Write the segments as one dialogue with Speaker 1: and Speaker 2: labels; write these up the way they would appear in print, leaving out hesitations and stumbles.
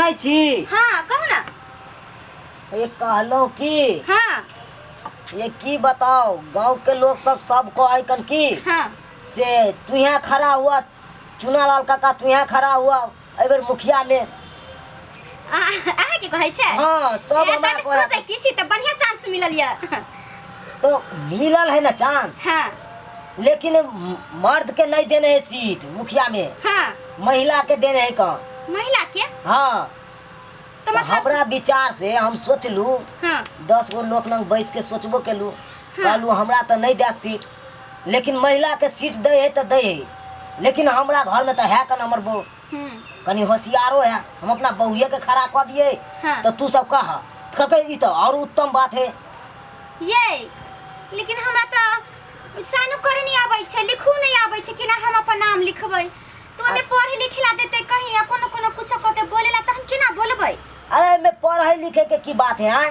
Speaker 1: सुनै छी?
Speaker 2: हाँ, कहू ना।
Speaker 1: ये कहलहुँ की, ये की बताओ, गांव के लोग सब सब कहै कन की से तू यहाँ खड़ा हुआ चुनालाल काका, तू यहाँ खड़ा हुआ एहि बेर मुखिया में।
Speaker 2: अहाँ के कहै छै?
Speaker 1: हाँ, सब
Speaker 2: ए,
Speaker 1: हमरा
Speaker 2: तब
Speaker 1: कहै।
Speaker 2: सोचै की छी, तऽ बढ़िया चांस मिलल यऽ।
Speaker 1: तो मिलल है ना चांस। लेकिन मर्द के नहीं देने है सीट मुखिया में। महिला के देने है कहाँ।
Speaker 2: महिला के?
Speaker 1: हाँ।
Speaker 2: तो
Speaker 1: तो
Speaker 2: मतलब
Speaker 1: हमरा विचार से हम सोचलू, 10 गो लोक लग बैस के सोचबो केलू, कहलू हमरा तऽ नहीं दे सीट, लेकिन महिला के सीट दै है तऽ दै है, लेकिन हमरा घर में तऽ है कन हमर बहू, कनी होशियारो है, हम अपना बहुए के खड़ा कऽ दिए। तऽ तू सब कह, कहलकै ई तऽ और उत्तम बात है।
Speaker 2: ये लेकिन हमरा तऽ साइनो करे नहीं आबै छै, लिखू नहीं आबै छै, केना हम अपन नाम लिखबै? तो ओहिमे पढ़े लिखे ला देतै कहीं या कोनो कोनो कुछो कहतै बोले ला, तऽ हम केना बोलबै?
Speaker 1: अरे एहिमे पढ़ै लिखे के की बात है? आँय,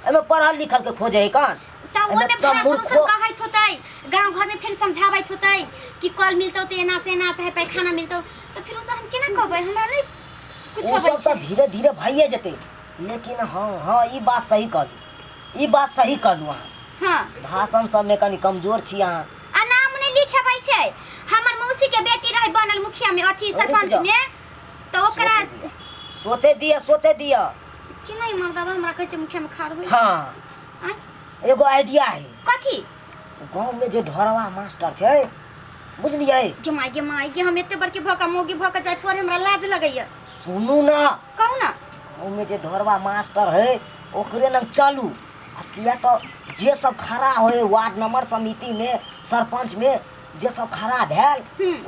Speaker 1: एहिमे पढ़ल लिखल के खोजे है कौन?
Speaker 2: तऽ
Speaker 1: एहिमे
Speaker 2: ओहिमे
Speaker 1: तऽ
Speaker 2: भाषण
Speaker 1: मूर्खो
Speaker 2: उसन कहैत होतै, गाँव घरमे फेर समझाबैत होतै कि कल मिलतौ तऽ एना से एना, चाहे पैखाना मिलतौ, तऽ फेर ओसब हम केना कहबै? हमरा नहि कुछ
Speaker 1: ओ
Speaker 2: अबै
Speaker 1: सब तऽ
Speaker 2: छै।
Speaker 1: धीरे धीरे भइए जेतै, लेकिन हाँ हाँ, ई बात सही कहलू, ई बात सही कहलू अहाँ। भाषण सबमे कनि कमजोर छी अहाँ।
Speaker 2: आ नाम नहि लिखेबै छै। हमर मौसी के बेटी रहै बनल मुखिया में, अथी
Speaker 1: रुक
Speaker 2: सरपंच
Speaker 1: जाओ।
Speaker 2: में, तऽ ओकरा
Speaker 1: सोचे दिअ, सोचे दिअ।
Speaker 2: कि नहीं मर्दाबा, हमरा कहै छै मुखिया में खाड़ होय। आँय?
Speaker 1: एगो आइडिया है।
Speaker 2: कथी?
Speaker 1: गाँव में जे ढोरवा मास्टर छै, बुझलियै?
Speaker 2: गे माय, गे माय गे, हम एते बड़के भऽ कऽ मौगी भऽ कऽ जाय पढ़े, हमरा लाज लगैया।
Speaker 1: सुनू ना।
Speaker 2: कहू ना।
Speaker 1: गाँव में जे ढोरवा मास्टर है ओकरे लग चलू, आ किया तऽ जे सब खड़ा होय वार्ड नंबर समिति में, सरपंच में जे सब खड़ा भेल,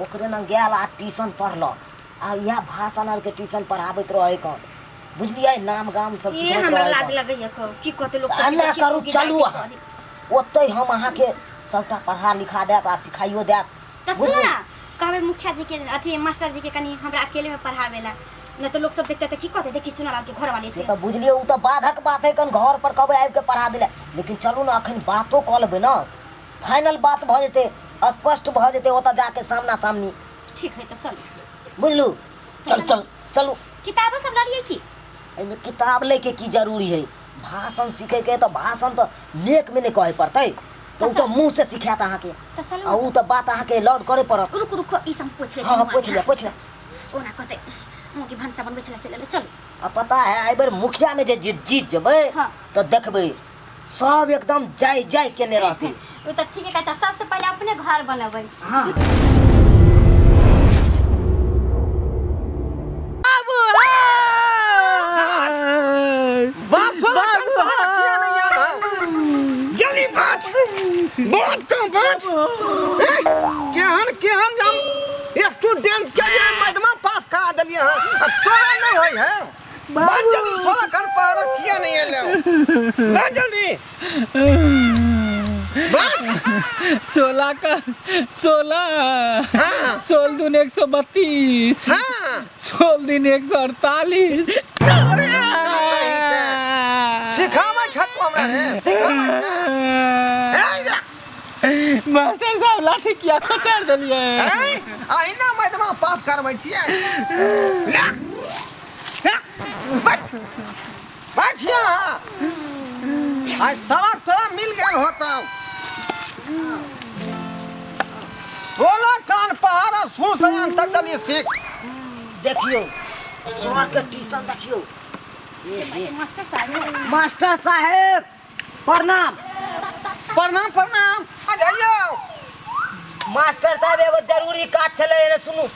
Speaker 1: ओकरे लग गेल आ ट्यूशन पढ़लक, आ इएह भाषण आरके ट्यूशन पढ़ाबैत रहै कन, बुझलियै? नाम गाम सब
Speaker 2: ए
Speaker 1: सिखबैत
Speaker 2: हमरा
Speaker 1: रहै
Speaker 2: लाज
Speaker 1: कन।
Speaker 2: लगैया, कहू की कहतै लोक सब कि
Speaker 1: एना
Speaker 2: देखी
Speaker 1: करू,
Speaker 2: मौगी जाइ
Speaker 1: चलू
Speaker 2: छै
Speaker 1: अहाँ
Speaker 2: पढ़े।
Speaker 1: ओतहि, हम अहाँके सबटा पढ़ा लिखा देत आ सिखाइयो देत।
Speaker 2: तऽ सुनू
Speaker 1: बुझलियै?
Speaker 2: ना, कहबै मुखिया जी के, अथी मास्टर जी के, कनि हमरा अकेले में पढ़ावे ला, नहीं तो लोग सब देखते तऽ की कहते, देखी चुनालाल के घर वाले।
Speaker 1: से तऽ बुझलियै, ओ तऽ बाधक बात है कन, घर पर कहबै आबि के पढ़ा देले, लेकिन चलू ने अखन बातो कऽ लेबै ने, फाइनल बात भऽ जेतै, स्पष्ट भऽ जेतै ओतऽ जाके सामना सामनी।
Speaker 2: ठीक है, तऽ चलू।
Speaker 1: बुझलू? चल चल चलू।
Speaker 2: किताबो सब लऽ लियै की?
Speaker 1: एहिमे किताब लैके की जरूरी है? भाषण सीखैके है तऽ भाषण तऽ नेकमे नहि कहै पड़तै, तऽ ओ तऽ मुँह से सिखायत अहाँके।
Speaker 2: तऽ चलू।
Speaker 1: आ ओ तऽ बात अहाँके लर्न करे पड़त।
Speaker 2: रुकू रुकू, ई सब पूछ ले।
Speaker 1: हाँ, पूछ ले, पूछ ले।
Speaker 2: ओना कहते मुँह भनसा बनबै छलै, चल चलू।
Speaker 1: आ पता है, एहि बेर मुखिया में जे जीत जीत जेबै तऽ देखबै सब एकदम जाय जाय केने रहतै।
Speaker 2: ओ तऽ ठीके कहै छै, सबसे पहिले अपने घर बनेबै।
Speaker 3: जल्दी बात बात तो बात, केहन केहन हम स्टूडेंट के जे मजमा पास करा देलिए हन, आ तोरा नहीं होय है। बात जल्दी, सोलह कर पर किया नहीं एलो? बात जल्दी बस।
Speaker 4: 16 का 16, 16 दून 132, 16 दिन 148।
Speaker 3: सिखाबै छत हमरा रे, सिखाबै छै।
Speaker 4: मास्टर साहब, लाठी किया खोचार देलिए?
Speaker 3: अहिना मजमा पास करबै छियै। ला, ला, बैठ बैठ यहाँ। आज सबक तोरा मिल गेल होता। 16 कान पहाड़ सुन सयान तक दलिए सीख।
Speaker 1: देखियौ सर के ट्यूशन, देखियौ।
Speaker 2: मास्टर साहब।
Speaker 1: मास्टर साहेब, प्रणाम।
Speaker 3: प्रणाम प्रणाम, आ जाइयो।
Speaker 1: मास्टर साहब, एगो जरूरी काज छलै, एने सुनू।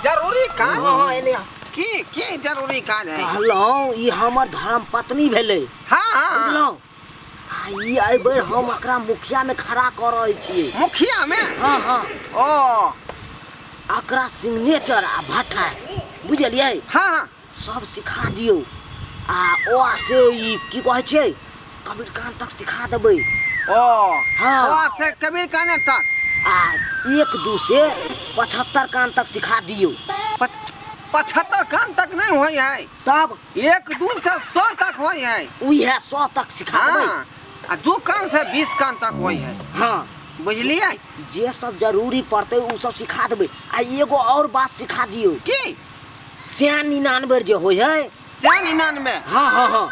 Speaker 3: जरूरी काज?
Speaker 1: हाँ, एने आउ।
Speaker 3: की की जरूरी काज है?
Speaker 1: कहलहुँ ई हमर धर्म पत्नी भेलै।
Speaker 3: हाँ, हाँ, हाँ।
Speaker 1: बुझलहुँ? आ ई एहि बेर हम एकरा मुखिया में खड़ा कऽ रहल छियै।
Speaker 3: मुखिया में?
Speaker 1: हाँ हाँ।
Speaker 3: ओ।
Speaker 1: एकरा सिग्नेचर आ भट्ठा, बुझलियै?
Speaker 3: हाँ हाँ।
Speaker 1: सब सिखा दियौ, आ ओ से ई की कहै छै, कबीर कान तक सिखा देबै।
Speaker 3: ओ।
Speaker 1: हाँ।
Speaker 3: ओ से कबीर कान तक।
Speaker 1: आ 1 2 से 75 कान तक सिखा दियौ।
Speaker 3: 75 कान तक नहीं होई है।
Speaker 1: तब?
Speaker 3: 1 2 से 100 तक होई है।
Speaker 1: उहे 100 तक सिखा देबै।
Speaker 3: हाँ, आ 2 कान से 20 कान तक होई है। बुझलियै?
Speaker 1: जे सब जरूरी पड़तै उ सब सिखा देबै। आ एगो और बात सिखा दियौ।
Speaker 3: की?
Speaker 1: 99 जे होइ है।
Speaker 3: सया 99।
Speaker 1: हाँ हाँ हाँ,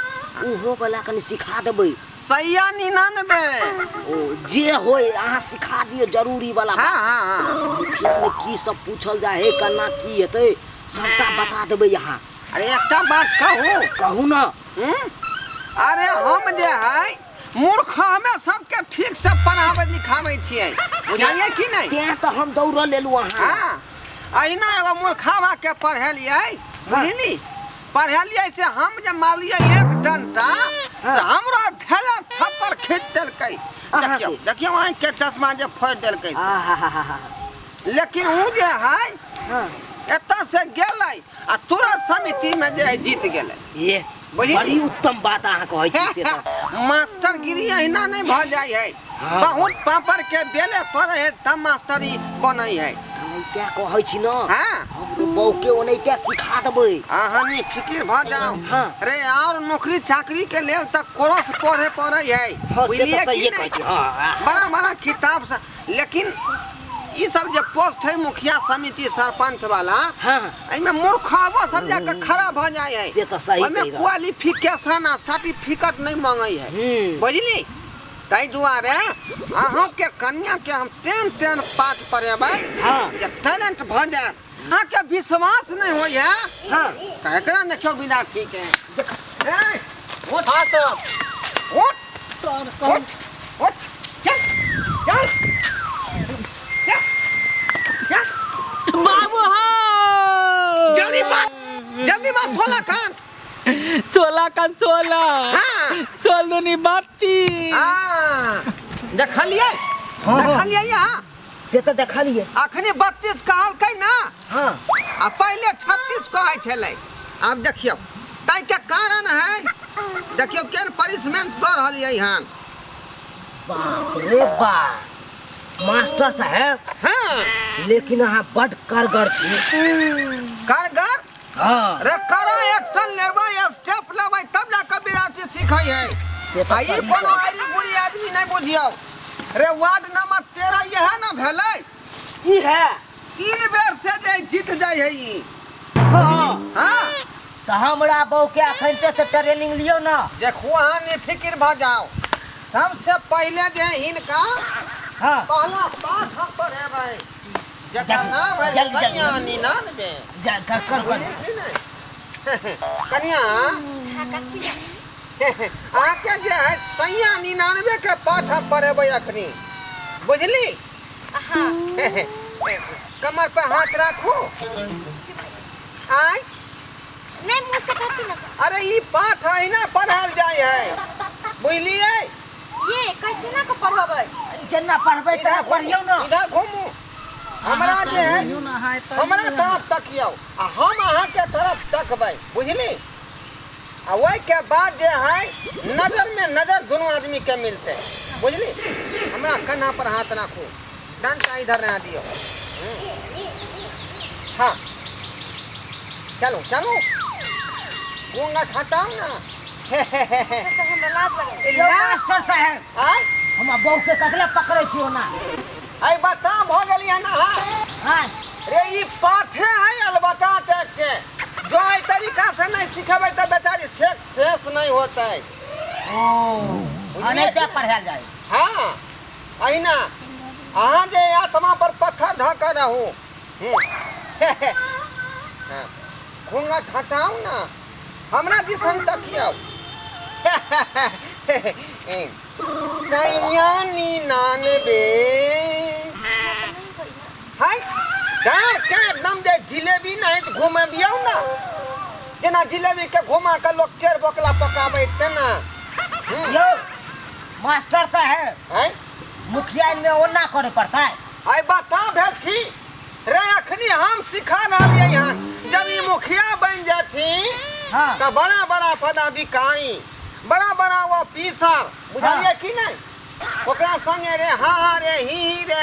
Speaker 1: ओहो वाला कनि सिखा देबै।
Speaker 3: सया 99।
Speaker 1: ओ जे होय अहाँ सिखा दियौ जरूरी वाला।
Speaker 3: हाँ हाँ हाँ।
Speaker 1: मुखिया में की सब पूछल जाए है, केना की हेतै, सबटा बता देबै अहाँ।
Speaker 3: अरे एकटा बात कहू?
Speaker 1: कहू ना।
Speaker 3: अरे हम जे है मूर्ख, हमें सबके ठीक से पढ़ाबै लिखाबै छियै, बुझलियै कि नहि?
Speaker 1: तें तऽ हम दौड़ल लेलहुँ अहाँ।
Speaker 3: हाँ, अहिना एगो मूर्खावा के पढ़ेलियै, बुझली, पढ़ेलियै से हम जे मारलियै एक डंटा से हमरो धेला थप्पड़ खींच देलकै। देखियौ देखियौ आँखि के चश्मा जे फोड़ि देलकै से।
Speaker 1: आहाहाहा।
Speaker 3: लेकिन उ जे है एतऽ से गेलै आ तुरंत समिति में जे है जीत गेलै।
Speaker 1: ये
Speaker 3: बुझली?
Speaker 1: बड़ी उत्तम बात अहाँ कहै छी से तऽ।
Speaker 3: मास्टरगिरी अहिना नहि भऽ जाइ है,
Speaker 1: हाँ।
Speaker 3: बहुत पापड़ के बेले पड़े है तब मास्टरी बनै है।
Speaker 1: ओनाहिते कहै छी न।
Speaker 3: हाँ।
Speaker 1: हमरो बहू के ओनाहिते सिखा देबै।
Speaker 3: अहाँ नि फिकिर भऽ जाओ।
Speaker 1: हाँ।
Speaker 3: रे और नौकरी चाकरी के लेल तऽ कोर्स पढ़े पड़े है।
Speaker 1: हाँ से तऽ
Speaker 3: बुझलियै कि
Speaker 1: सहिए
Speaker 3: नहि?
Speaker 1: कहै छी। हाँ हाँ।
Speaker 3: बड़ा बड़ा किताब से, लेकिन ई सब जे पोस्ट है मुखिया समिति सरपंच वाला,
Speaker 1: हाँ।
Speaker 3: एहिमे मूर्खावो सब जाके खड़ा भऽ जाइ है।
Speaker 1: से तऽ सही
Speaker 3: ओहिमे
Speaker 1: कहि रहल।
Speaker 3: क्वालिफिकेशन आ सर्टिफिकेट नहि मांगै है। बुझली? ताहि दुआरे अहाँके कन्या के हम तेन तेन पाठ पढ़ेबै
Speaker 1: हाँ।
Speaker 3: जे टैलेंट भऽ जायत। अहाँके विश्वास नहि होइ है।
Speaker 1: हाँ।
Speaker 3: तऽ एकरा देखियौ विद्यार्थी के। ए, उठ।
Speaker 4: हाँ सर।
Speaker 3: उठ।
Speaker 4: सर,
Speaker 3: उठ, उठ, चल, चल, चल, चल।
Speaker 4: बाबू हो।
Speaker 3: जल्दी बात, जल्दी बात, 16 कान।
Speaker 4: 16 कान 16।
Speaker 3: हाँ।
Speaker 4: 16 दूनी 32।
Speaker 3: हाँ। देखलियै?
Speaker 1: हाँ, हाँ।
Speaker 3: देखलियै यहाँ?
Speaker 1: से तऽ देखलियै।
Speaker 3: अखनी 32 कहलकै ना?
Speaker 1: हाँ।
Speaker 3: आ पहिले 36 कहै छलै। आब देखियौ, ताहिके कारण है, देखियौ केहन पनिशमेंट दऽ रहलियै हन।
Speaker 1: बाप रे बाप, मास्टर साहेब।
Speaker 3: हाँ।
Speaker 1: लेकिन अहाँ बड करगर छी।
Speaker 3: करगर?
Speaker 1: हाँ।
Speaker 3: रे कड़ा एक्शन लेबै, स्टेप लेबै तब जाके विद्यार्थी सीखै है।
Speaker 1: से तऽ
Speaker 3: आ ई
Speaker 1: सही
Speaker 3: कोनो
Speaker 1: कहै।
Speaker 3: आरी गुरी आदमी नहि बुझियौ। रे वार्ड नंबर 13 इएह ने भेलै?
Speaker 1: ई है।
Speaker 3: 3 बेर से जे जीत जाइ है ई।
Speaker 1: हाँ।
Speaker 3: हाँ।
Speaker 1: तऽ हमरा बहू के अखनते से ट्रेनिंग लियौ ना।
Speaker 3: देखू अहाँ निफिकिर भऽ जाओ। सबसे पहिले जे हिनका
Speaker 1: हाँ।
Speaker 3: पहला पाठ हम पढ़ेबै, जकर नाम है
Speaker 1: जल्दी, जल्दी।
Speaker 3: सैया 99।
Speaker 1: जा, कर, कर, कर।
Speaker 3: बुझलियै कि नहि? कनिया,
Speaker 2: हाँ, कथी?
Speaker 3: अहाँके जे है सैया 99 के पाठ हम पढ़ेबै अखनी, बुझली?
Speaker 2: हाँ।
Speaker 3: कमर पर हाथ राखू। आय?
Speaker 2: नहीं, मुँह से कथी ना।
Speaker 3: अरे ई पाठ अहिना पढ़ायल जाइ है, बुझलियै?
Speaker 2: ये कैसे ना को पढ़बै?
Speaker 1: जेना पढ़बै तेना पढ़ियौ ना।
Speaker 3: इधर घूमू, हमरा जे है हमरा तरफ तकियौ आ हम अहाँके तरफ तकबै, बुझली? आ ओहिके बाद जे है नजर में नजर दुनू आदमी के मिलतै, बुझली? हमरा कन्हा पर हाथ राखू, डंटा इधर ना दियौ। हाँ चलू चलू, घूंघट हटाउ ना।
Speaker 2: हमरा लाज लगै।
Speaker 1: यौ मास्टर साहेब,
Speaker 3: आय?
Speaker 1: हमरा बहू के कथला पकड़ै छी ओना?
Speaker 3: आइ बता भऽ गेलियै ना?
Speaker 1: हाँ।
Speaker 3: रे ई पाठे है अलबता टाइप के, जो एहि तरीका से नहीं सिखेबै तऽ बेचारी सक्सेस नहीं होतै।
Speaker 1: ओ अनैते पढ़ायल जाइ।
Speaker 3: हाँ, अहिना अहाँ जे आत्मा पर पत्थर धऽ कऽ रहू। हाँ, घूंघट हटाउ ना, हमरा दिसन तकियौ। सैया 99 है डार के एकदम जे जिलेबी नहीं घुमेबियौ ना, जेना जिलेबी के घुमा के लोग टेर बोकला पकाबै तेना।
Speaker 1: यौ मास्टर साहेब,
Speaker 3: हैं?
Speaker 1: मुखिया में ओना करे पड़ता है।
Speaker 3: आई बता भेल छी रे, अखनी हम सिखा रहलियै हन, जब ई मुखिया बन जाथिन
Speaker 1: हाँ।
Speaker 3: तऽ बड़ा बड़ा पदाधिकारी, बड़ा बड़ा ऑफिसर, बुझलियै
Speaker 1: हाँ।
Speaker 3: कि नहि? ओकरा संगे रे हाँ हाँ रे ही ही रे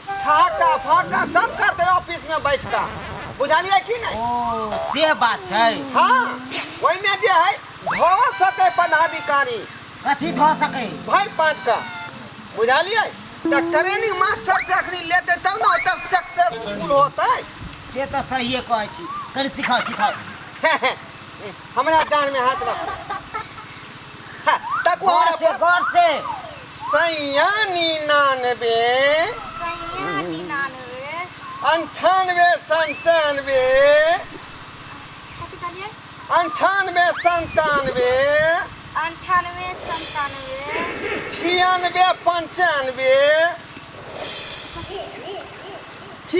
Speaker 3: ठहाका फहाका सब करते ऑफिस में बैठ कऽ, बुझलियै कि नहि?
Speaker 1: ओ से बात छै।
Speaker 3: हाँ, ओहिमे जे है धो सकै पदाधिकारी।
Speaker 1: कथी धो सकै?
Speaker 3: भरि पाँच का, बुझलियै? तऽ ट्रेनिंग मास्टर से अखनी लेतै तब ने ओतऽ सक्सेसफुल होतै।
Speaker 1: से तऽ सहिए कहै छी, कनि सिखाउ सिखाउ।
Speaker 3: हमरा डाँड़ में हाथ रखू। हाँ, तकू हमरा
Speaker 1: गौर से
Speaker 3: पर।
Speaker 1: गौर से।
Speaker 3: सैया 99,
Speaker 2: सैया 99,
Speaker 3: 98 97,
Speaker 2: कथी कहलियै?
Speaker 3: 98 97,
Speaker 2: 98 97,
Speaker 3: 96 95, 96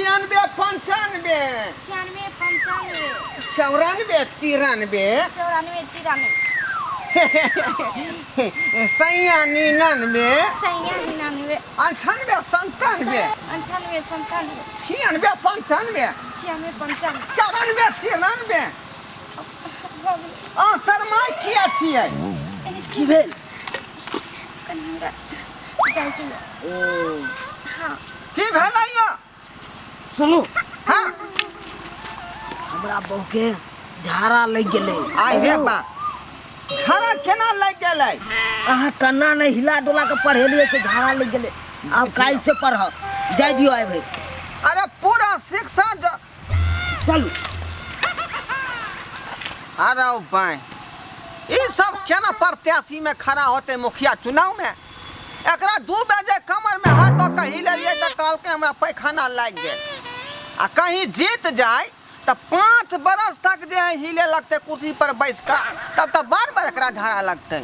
Speaker 3: 95,
Speaker 2: 96 95,
Speaker 3: 94 93,
Speaker 2: 94 93,
Speaker 3: सैया 99,
Speaker 2: सैया 99,
Speaker 3: 98 97,
Speaker 2: 98 97,
Speaker 3: 96 95,
Speaker 2: 96 95,
Speaker 3: 94 93।
Speaker 2: भऽ गेलै।
Speaker 3: अहाँ शरमाइ किया छियै?
Speaker 2: कनि
Speaker 1: की भेल?
Speaker 2: कनि हमरा जाइके यऽ। हँ।
Speaker 3: की भेलै यौ?
Speaker 1: सुनू।
Speaker 3: हाँ।
Speaker 1: हमरा बहू के झाड़ा लागि गेलै।
Speaker 3: आइ रे बा, झाड़ा केना लागि गेलै?
Speaker 1: अहाँ कन्ना नहि हिला डोला के पढ़ेलियै से झाड़ा लागि गेलै। आब काल्हि से पढ़ब, जाय दियौ आइ भरि।
Speaker 3: अरे पूरा शिक्षा
Speaker 1: चलू।
Speaker 3: अरे बाय, ई सब केना प्रत्याशी में खड़ा होते मुखिया चुनाव में? एकरा 2 बजे कमर में हाथ दऽ कऽ हिलेलियै तऽ कहलकै हमरा पैखाना लागि गेल। आ कहीं जीत जाय तऽ 5 बरस तक जे है हिले लगतै कुर्सी पर बैस कऽ, तब तऽ बार बार एकरा झाड़ा लगतै।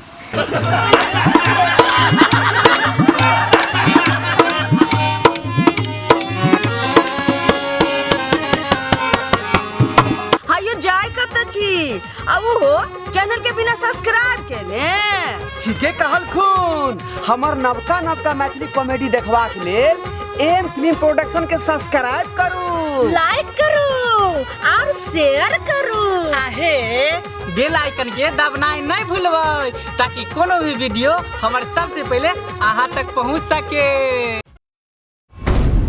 Speaker 5: हायो जाय कत छी आ उहो चैनल के बिना सब्सक्राइब केने?
Speaker 6: ठीके कहलखुन। हमर नवका नवका मैथिली कॉमेडी देखबाक लेल एम फिल्म प्रोडक्शन के सब्सक्राइब करू,
Speaker 5: लाइक करू और शेयर करू।
Speaker 4: आहे बेल आइकन के दबनाइ नहीं भूलबै ताकि कोनो भी वीडियो हमर सबसे पहले अहाँ तक पहुँच सके।